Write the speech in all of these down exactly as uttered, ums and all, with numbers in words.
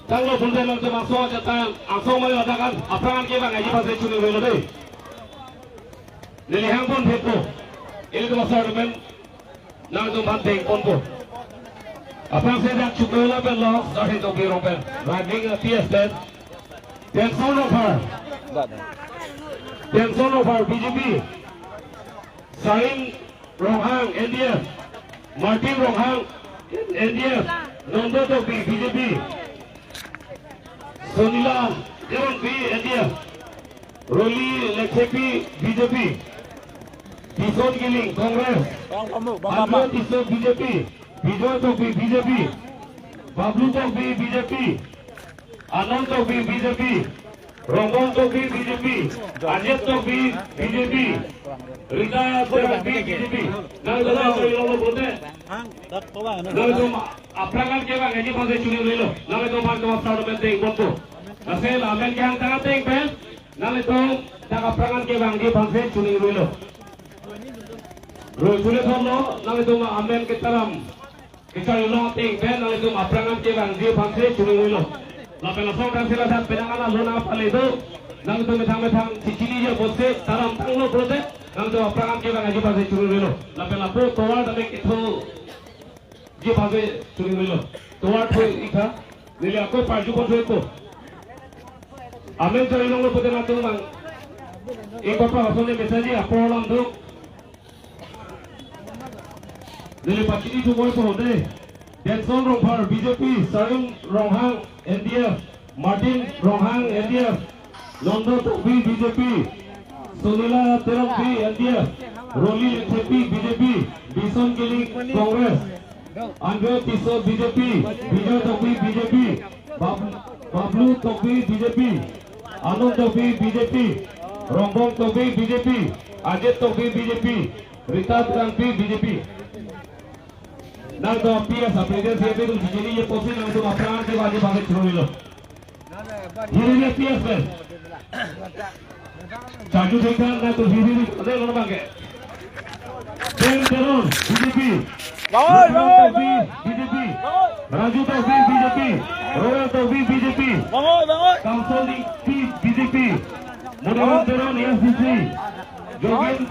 Tanglo pulden nangtum angsong ajat tang, angsong mai adak an, aphrang an kevang aji aphansi choningri lo dei. Neli hang pon phepo. Ilitum asar men nangtum aphan deng ponpo. Aphrangsi dak chuklo lapen lo, Sarhing Tokbi Rongpen. Raging P S pen. Tenson Rongphar. Tenson Rongphar, B J P. Sarin Ronghang, N D F. Martin Ronghang, N D F. Nondo Tokbi, B J P. Sonila Terongpi, N D F. Roli Lekhepi, B J P. Dison Killing, Congress. Andrew Tisso, B J P. Bijoy Tokbi, B J P. Bablu Tokbi, B J P. Anand Tokbi, B J P. Rongbong Tokbi, B J P. Ajit Tokbi, B J P. Rita Terangpi, B J P. Nangtum nangtum ilong lo bote. Nangtum aphrang an kevang aji aphansi choningri lo. Nangtum aphan tum aphrang an deng ponpo. Lasi amen kehang tang ateng pen. Nangtum dak aphrang an kevang aji aphansi choningri lo. Roi chule thon lo. Nangtum amen ketaram kechari long ateng pen nangtum aphrang an kevang aji aphansi choningri lo. Lapen laso tang sila dak penang ala lona pale do. Nangtum methang methang chichiniji apotsi taram tanglo pulote nangtum aphrang an kevang aji aphansi choningri lo. Lapen lapu tovar tame ketho aji aphansi choningri lo. Tovar thoi ikha. Neli ako parju pon thoi ko. Amen chari long lo pulote nangtum mang. Eko pa asone message apor lam do. Neli pachini thumoi po dei. Denson Rongphar, B J P. Sarin Ronghang, N D F. Martin Ronghang, N D F. Nondo Tokbi, B J P. Sonila Terongpi, N D F. Roli Lekhepi, B J P. Dison Killing, Congress. Andrew Tisso, B J P. Bijoy Tokbi, B J P. Bab-, Bablu Tokbi, B J P. Anand Tokbi, B J P. Rongbong Tokbi, B J P. Ajit Tokbi, B J P. Rita Terangpi, B J P. Nangtum P S a president secretary atum chichiniji apotsi nangtum aphrang an kevang aji aphansi choningri lo. Hiri P S pen. Charju thengthan nangtum hiri, ade lo bangke. Prem Teron, B J P. Bangoi, Rukman bangoi, Tokbi, bangoi. B J P. Bangoi. Raju Tokbi, B J P. Royal Tokbi, B J P. Bangoi, bangoi. Kamsol Ingti, B J P. Mudaram Teron, A S D C. Jogen,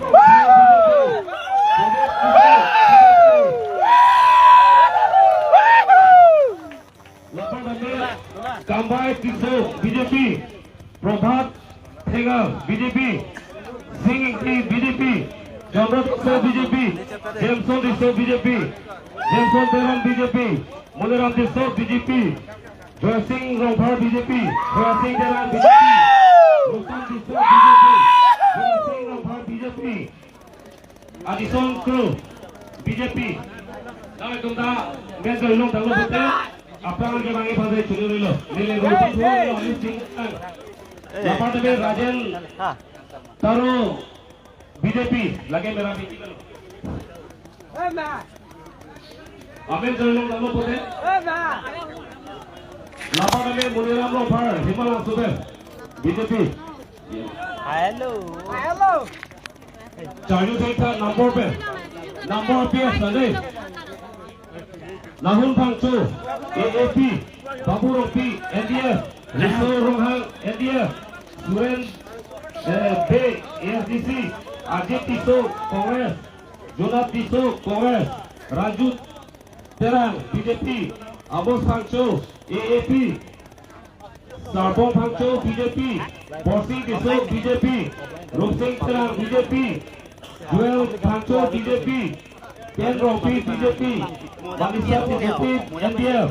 Lapen Dame, Kambai Tisso, B J P. Prabhat Thengal, B J P. Sing Ingti, B J P. Chandra Tisso, B J P. Jameson Tisso, B J P. Jameson Teron, B J P. Moniram Tisso, B J P. Joysing Rongphar, B J P. Joysing Terang, B J P. Roshan Tisso, B J P. Joysing Rongphar, B J P. Adison Kro, B J P. Nangtum ta men kali long tanglo pulote, aphrang an kevang aji aphansi choningri lo. Neli roi pon thoi lo, neli ching tang. Lapar tame Rajen Taro, B J P, lake mera B J P lo. Amen kali long tanglo pulote. Lapar tame Moniram Rongphar, Himalangsopet, B J P. Hello. Hello. Charju thengthan number pen. Number P S na dei. Nahun Phangcho, A A P, Babu Rongpi, N D F, Riso Ronghang, N D F, Suren, eh, Bey, A S D C, Ajit Tisso, Congress, Jonas Tisso, Congress, Raju Terang, B J P, Amos Phangcho, A A P, Sarbong Phangcho, B J P. Borsing Tisso, B J P. Rupsing Terang, B J P. Joel Phangcho, B J P. Ken Rongpi, B J P. Vanessa Tisso, N D F.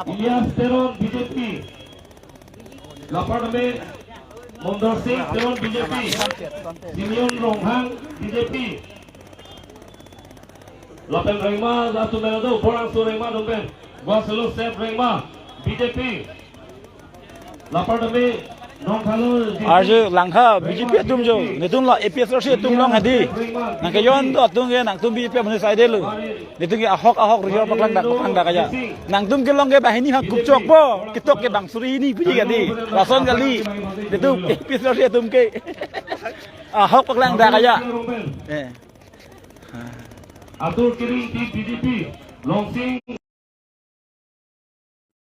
Ilyas Teron, B J P. Lapar tame Mondor Sing Teron, B J P. Simeon Ronghang, B J P. Lapen Rengma atum pen do, Borangso Rengma atum pen. Guaselo Sep Rengma, B J P. Lapar tame Nongkhalo, Arju Langkha, B J P atum jo. Netum la A P H L C atum long hadi. Nangkejon do atum ke nangtum B J P amonit sai de lo. Netum ke ahok ahok rijor paklang dak paklang dak aja. Nangtum kelong ke banghini ha kup chokpo. Ketok ke bang suri hini puji kadi. Lason kali. Netum A P H L C atum ke. Ahok paklang dak aja. Eh. Atur Kering di B J P, Longsing.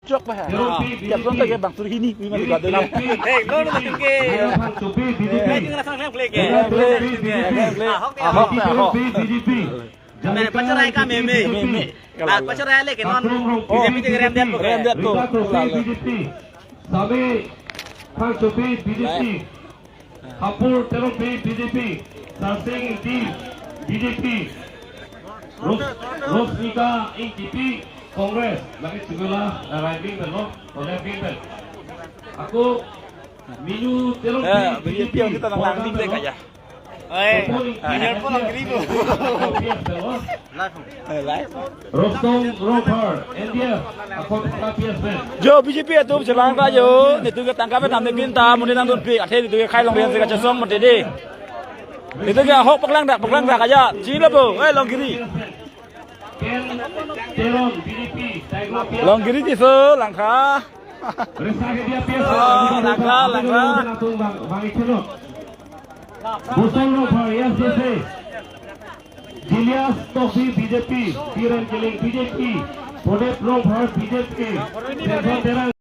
Chok pa ha. Terong P, Tiap song B J P. Ke bang sur hini, wi mati gado. Terong P, Hey, lo, lo, B J P. Tingke. Terong P, B J P. Hey, tingke, tingke. Terong P, B J P. Ahok, ahok, ahok. B J P. Mane, pacharai ka meme. Meme. Ah, pacharai le ke non. Akrom Rongpi, B J P, rem det po ke. Rem det po. Rita Rongpi, B J P. Sami Phangchopi, B J P. Hapur Terongpi, B J P. Sarsing Ingti, B J P. Ros-, Rosmita Ingtipi, Congress. Lagi sebelah, eh, right wing pen lo, atau left wing pen. Ako, Minu Terongpi, Eh, B J P, B J P, kita nang Polkang nangning dek pen lo. Aja. Eh, Opon Ingti, P R po lang kiri po. P S pen lo. Eh, live. Rostom Rongphar, N D F, akon P S pen. Jo, B J P atum chelang ta jo, netum ke tangka pen nam nepin ta, monit nangdunpik, athe netum ke khai longri si kachesong mati dei. Netum ke ahok paklangdak, paklangdak aja, chini lo po, eh, Longgiri. Ken Teron, B J P, Tiger P S. Longgiri tiso, langkha. Resa ke dia P S. Oh, langkha, langkha. Bang, bang, ikheno. Bosong Rongphar, A S D C. Julius Tokbi, B J P, Biren Killing, B J P, Prodip Rongphar, B J P, Benson Terang,